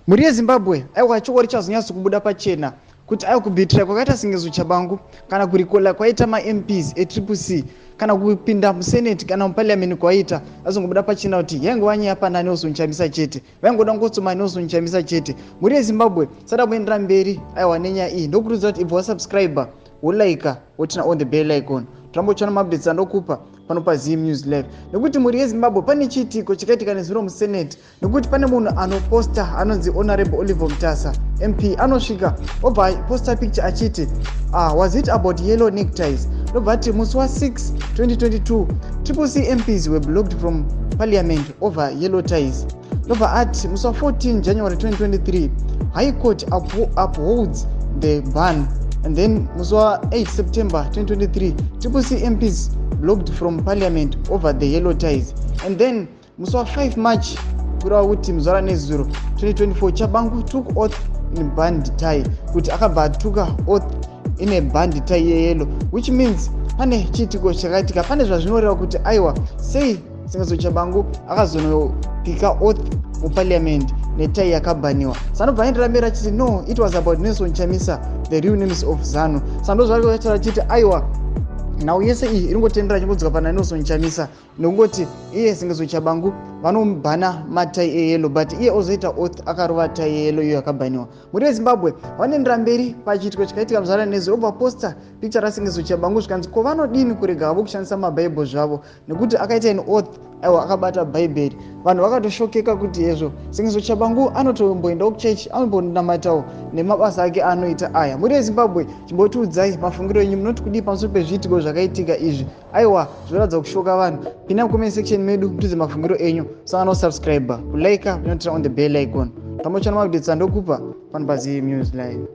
Mhuri yeZimbabwe, aiwa, chokwadi chazonyatso kubuda pachena kuti aiwa, kubhitira kwakaita Sengezo Tshabangu kana kurikola kwaita maMPs eTriple C kana kupinda muSenate kana muParliament kwaita, azongobuda pachena kuti yaingova nyaya pana Nelson Chamisa chete. Vaingoda kungotsoma Nelson Chamisa chete. Mhuri yeZimbabwe, sada kuendera mberi, aiwa, nenyaya iyi, ndokurudzira kuti ibva wasubscribe, wolike, woturn on the bell icon, torambotsvana maupdates andokupa pano paZim News Live. Nekuti, mhuri yeZimbabwe, pane chiitiko chakaitika nezuro muSenate, nekuti pane munhu anoposta anonzi Honorable Oliver Mutasa MP, anosvika obva aposta picture achiti, "Was it about yellow neckties?" Ndobva ati musi wa6 2022, Triple C MPs were blocked from Parliament over yellow ties. Ndobva ati musi wa14 January 2023, High Court upholds the ban. And then musi wa8 September 2023, Triple C MPs blocked from Parliament over the yellow ties. And then musi wa5 March, kureva kuti muzuva ranezuro 2024, Tshabangu took oath in banned tie, kuti akabva atuka oath ine banned tie yeyellow, which means pane chiitiko chakaitika. Pane zvazvinoreva kuti aiwa, sei Sengezo Tshabangu akazonopika oath muParliament netai yakabhaniwa? Sanobva aendera mberi achiti, "No, it was about Nelson Chamisa, the real names of ZANU." Sando zvaari achiti aiwa, nhau yese iyi iri ngotendera achingodzoka pana Nelson Chamisa, nokungoti iye Sengezo Tshabangu vanomubhana matai eyellow, but iye ozoita oath akarova tai yeyellow iyo yakabhaniwa. Mhuri yeZimbabwe, vanoendera mberi pachiitiko chakaitika muzvara nezuro, obva posta picture raSengezo Tshabangu, zvikanzi, ko vanodini kurega havo kushandisa mabhaibheri zvavo, nekuti akaita an oath, aiwa, akabata Bhaibheri. Vanhu vakatoshokeka kuti hezvo, Sengezo Tshabangu anotomboendawo kuchechi, anombonamatawo nemabasa ake anoita aya. Mhuri yeZimbabwe, chimbotiudzai mafungiro enyu, munoti kudii pamusoro pezviitiko zvakaitika izvi? Aiwa, zvoratidza kushoka vanhu. Pinda mucomment section medu, mutiudze mafungiro enyu. Sangana kusubscribe, kulike, kunoturn on the bell icon, tambochana maupdates andokupa pano paZim News Live.